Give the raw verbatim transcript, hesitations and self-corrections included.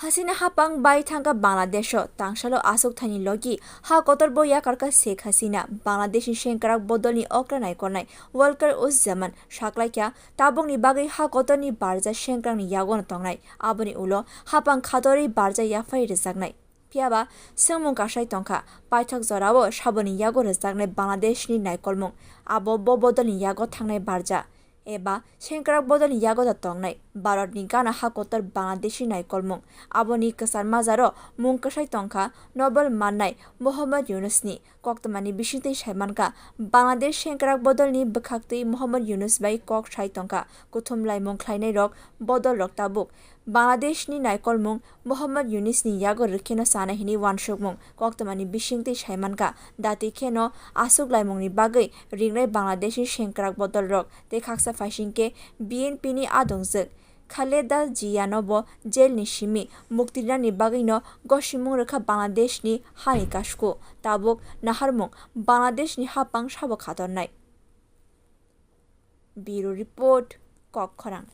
Hasina hapang bai thangkha Bangladesho, tangsalo aswk thaini logi ha kotorbo yakarkha Sheikh Hasina. Bangladeshni sengkrak bodolni okra naikolnai Walker Uzzaman saklaikha, tabukni bagwi ha kotorni barja sengkrakni yagono tongnai, aboni ulo hapang khatorwi barja yaphai rwjaknai. Phiyaba swngmung kasai tongkha, paithak jorao saboni yago rwjaknai Bangladeshni naikolmung, abo bo bodolni yago thangnai barja. Eba sengkrak bodolni yago da tongnai Bharatni gana ha kotor Bangladeshi naikolmung. Aboni kwchar majaro mung kwsai tongkha Nobel mannai Mohammad Yunusni. Koktwmani bisingtwi saimankha, Bangladesh sengkrak bodolni bwkhaktwi Mohammad Yunus bai kok sai tongkha. Kuthum laimung khlainairok, bodolrok tabuk Bangladeshni naikolmung Mohammad Yunusni yago rwkheno sana hini uansukmung. Koktwmani bisingtwi saimankha, dati kheno aswk laimungni bagwi ringnai Bangladeshni sengkrak bodolrok tei khaksa phaisingkhe B N P ni adongjwk Khaleda Jianobo jailni simi mukti rinani bagwino gosimung rwkha Bangladeshni hani kasku. Tabuk naharmung Bangladeshni hapang sabo khatornai. Bureau Report, Kokkhorang.